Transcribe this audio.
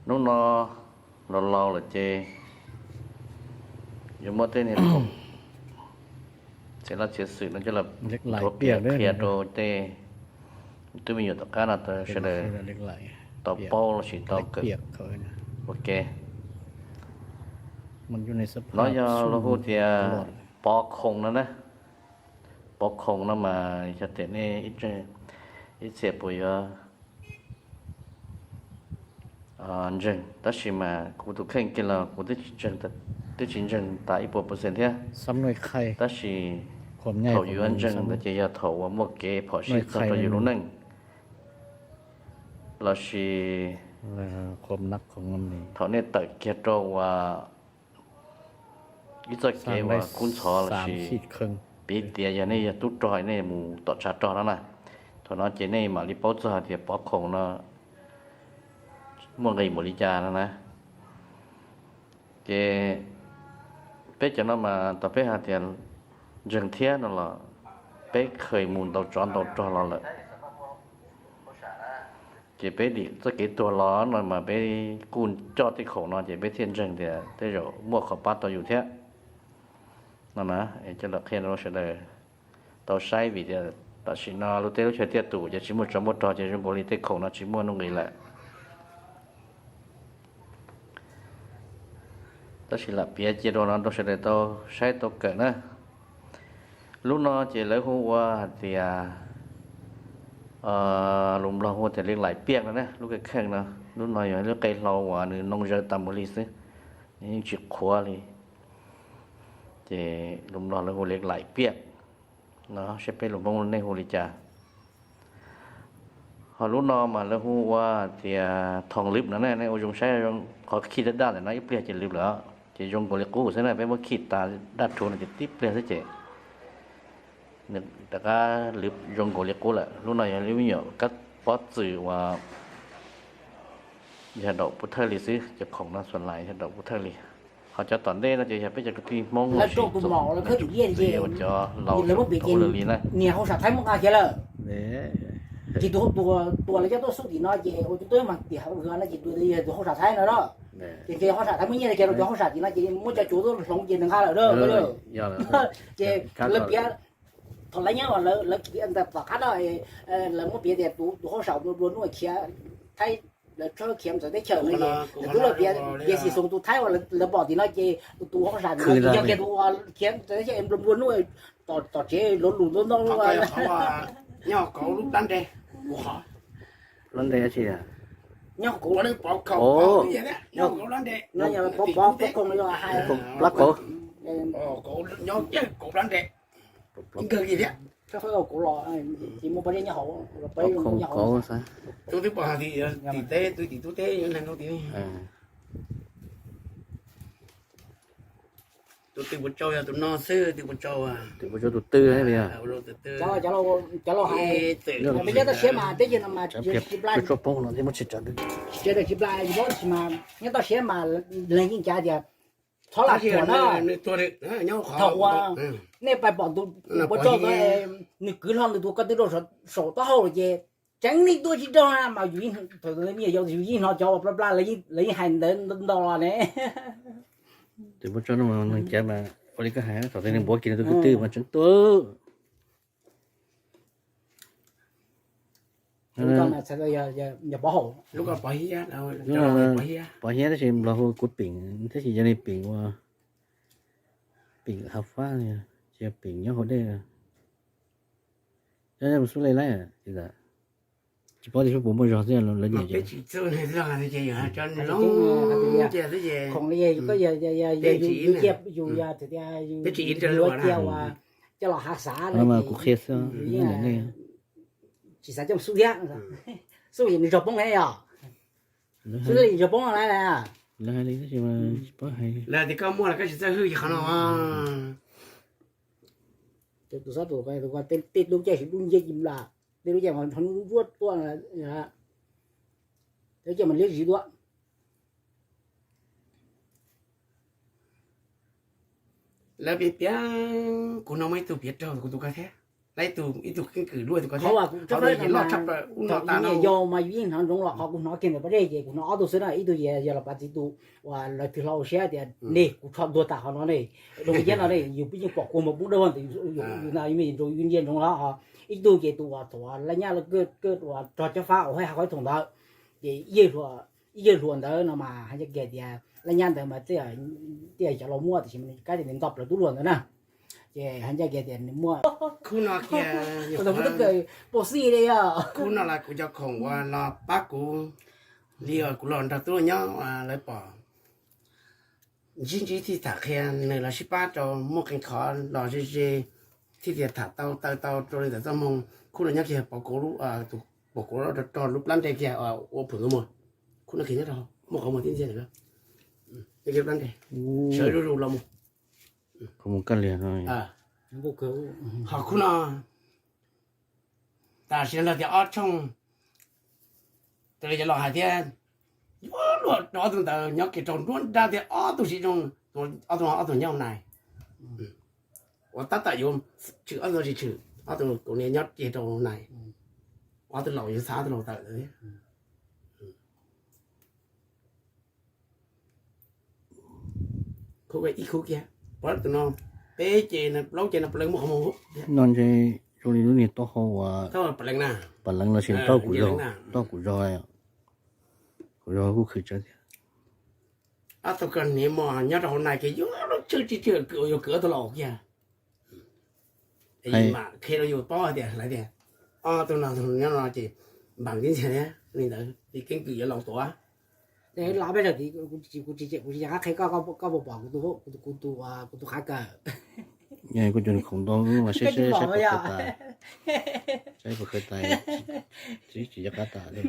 Hnub no los laus lawm ces yuav muab tej niag khoom txiav laj txiav xwm no coj los nthuav piav qhia rau tej tub me nyuam tom qab no sawv daws tau paub los sis tau kawm ua ke. No yog luag hu tias pov khoom no na. Pov khoom no mas yog tias nej ib txhia puas yuav ntseeg, tab sis mas kuv tus kheej kiag los kuv twb tsis ntseeg tas ib puas percent thiab. Tab sis thaum yuav ntseeg ntawd ces yog thaum uas muaj kev phom sij txog rau yus lub neej, los sis thaum nej tawm kiag rau uas ib txoj kev uas kub ntxhov los sis piv tias yog nej yog tub rog nej mus tom tshav rog no na, thaum no ces nej mam li paub txog hais tias pov khoom no muaj nqis npaum li cas no na. Ces peb cov no mas tau peb hais tias ntseeg thiab no los peb khaws mus ntaus tsov ntaus rog los lawm. Ces peb dim txoj kev tuag los no mas peb kuj coj tej khoom no ces peb thiaj ntseeg tias tej zaum muaj qhov pab tau yus thiab no na. Coj los qhia rau sawv daws tau saib vim tias tam sim no lub teb lub chaw tiaj tus ces tsis muaj tsov muaj rog ces zoo nkaus li tej khoom no tsis muaj nuj nqis lawm. Tab sis lam piav cia rau no rau sawv daws tau saib tau kawm na. Lub no ces lawv hu ua hais tias, lus Nplog hu tias liv laim piaj no na, lub kheej no. Lub no yog lub qe hlau uas nws noo zaws tas mus li xwb, nws yeej tsis qhuav li. Ces lus Nplog lawv hu liv laim piaj no, saib peb lus Hmoob nej hu li cas. Ho lub no mas lawv hu ua tias thoo lwb no ne, nej ua zoo saib, qhov khij daj daj ntawm no ib pliag ces lwb lawm, ces zoo nkaus li qub xwb na, peb muab khij tas daj rhuav no ces tib pliag xwb ces nws rov qab lwb zoo nkaus li qub lawm. Lub no yog lub me nyuam kab pob txwm uas yog daum puv thawj li xwb, cov khoom no xuas lais yog daum puv thawj li. Ho cov tom ntej no ces yog peb cov kwv tij Hmoob los sis txuas ua cov laus tseem ua lawv li na. Niag hauj sam Thaib muab nqa khiav lawm. Ces tus, tus uas lawv coj tuaj xub tim no ces ua tus tuaj mas tim hauv no ces tus yog tus hauj sam Thaib no na. Ces hauj sam Thaib muab nyiaj khiav rau cov hauj sam tim no ces muab cov cuav tuaj hloov ces nws nqa lawm na. Ces lawv piav thaum lawv nyob uas lawv khiav ntawm tom qab no, lawv muab piav tias tus hauj sam Nplua Nuj khiav Thaib, lawv tso khiav mus txawv teb chaws no ces lawv twb los piav, piav xim xoos tus Thaib uas lawv pom tim no ces tus hauj sam no ces yog kiag tus uas khiav txawv teb chaws Nplua Nuj tom tsev luv lus ntuj ntoo. Nyob kauv lub plab nte, kuv qhov plab nte tsis nyob kauv, nyob kauv plab nte, plab kauv, nyob kauv plab nte. Ib nkawg li thiab. Tub twb pom hais tias tim teb, tub tim tub teb nyob ntawm no tiag. Tus twg puas tsau yog tus no xwb, twg puas tsau, twg puas tsau tus twg li. Cov laus hais, peb nyob toj siab mas teb chaws no mas tsis pla, tsis pla, tsis pla mas nyob toj siab mas leej yeej cav tias txhob lam thuam na. Thaum uas nej pais pom tus puas tsau, nws kwv hlo nws tus ko tw rau saum taub hau lawm ces tseev nej tuaj tsis raug na mas yus, thaum me nyuam yaus yus yeej hnov cov uas pla pla lawv yeej hais ntawd ntau los ne. Tus puas tsau no mas neeg cav mas ua li koj hais, thaum twg nws npuav kiag nws tus kwv tw mas tseev tuaj. Pov hiab tab sis Nplog hu kuv pim, tab sis yog li pim ua pim hav fab, ces pim nyob hauv dej. Cov mus xub le lawm, tsis paub tias puas muaj zog xwb lawv nyiam. Khoom li yus, yus, yus, yus, yus cia uas coj los hav xav no mas kuv qhia xwb, tsis xav coj mus xub thiab. Xub nws zog poob thiab yom. Xub li zog poob no lawv hais li tab sis mas tsis paub hais. Lawv tias koj muaj los koj tsis txawj hwj ces qhov no. Tus xob tus, tej lub caij sim dub nciab ci nplas, tej lub caij mas nrov nruab tuaj, tej lub caij mas liab zis tuaj. Lawv piav piav, kuv no muaj ib tug piav raug kuv tus koj thiab. Ib tug keeb kwm luaj tus ko thiab. Qhov uas kuv tsis paub no mas yus niam yau mas yus yeej hnov ntsoov los qhov kuv hnov kiag ntawm pas dej ces kuv hnov ob tug xwb na, ib tug yog los pas txiv tus uas lawv twb hlob ua siab tias nej kuv tsho ntuag tas qhov no ne, zoo iab no ne, yus pib yeej pom kua muag pub dawb vog ntawm yus ntag, yus me yus ntsoov yus ntsia ntsoov los ho. Ib tug ces tus uas thaum laj nyab laj kawj uas rog cob fab uas haj haj qhov ib thaum ntawd ces ib yawg hluas ntawd no mas hais ncaj kiag tias laj nyab ntawd mas tej yam cov laus muaj tiam sis kab tias nws nto plaws tub hluas ntawd na. Ces hais ncaj kiag tias nws muaj khub no kiag, pom xij li os. Khub no los kuv cov khoom uas los pab kuv li uas kuv los nrog tub nyob lawv pom ntsib ntsib thiaj tham qhia nws los sib pab rau muaj qee qhov los ze ze thiaj tias tham tau taw tau rau li ntawm txoj moo. Khub no nyob kiag pom kuv, pom kuv rau lub plab nreg kiag ua phwm nkauj muag. Khub no kiag nyob rau muaj qhov muag tib ntxiag nyob kiag plab nreg sawv zuj zus los mus. Ho khub no tam sim no nrog tias ob tshooj, raws li cov laus hais thiab, yuav luag rau ob tug ntawd nyob kiag rau nruab nrab thiab ob tug siv zoo, ob tug no ob tug nyob hauv nais. Uas tab tom yuav tshwm ob tug no tsis tshwm, ob tug kuv niam nyob kiag rau hauv nais, ob tug laus yuav xa ob tug laus tawm thiab. Khub ib khub kiag, pom tus no peb ces plaub ces no puav leej muaj qhov muag. No ntshe zoo li lub niag taub hau uas pas leev los sis taub kuv zog, taub kuv zog, kuv zog kuj khwv tsawv thiab. Ob tug koj niam mos nyob rau hauv nais kiag yuav lub tswv tsis tsis kwm yuav kwm ob tug laus kiag. Mam qhia rau yus paub hais tias lawv tias ob tug no nyob no ces npam tib ntxiag thiab li ntawd li keeb kwm yuav laus tuav. Los peb lawm tid, kuv tsis, kuv tsis, kuv tsis qab qhia koj, koj puas pom kuv tus, kuv tus, kuv tus qav kawm. Kuv cov khoom ntau mas seb seb puas khawv tas, seb puas khawv tas, tsis, tsis nco qab tas li.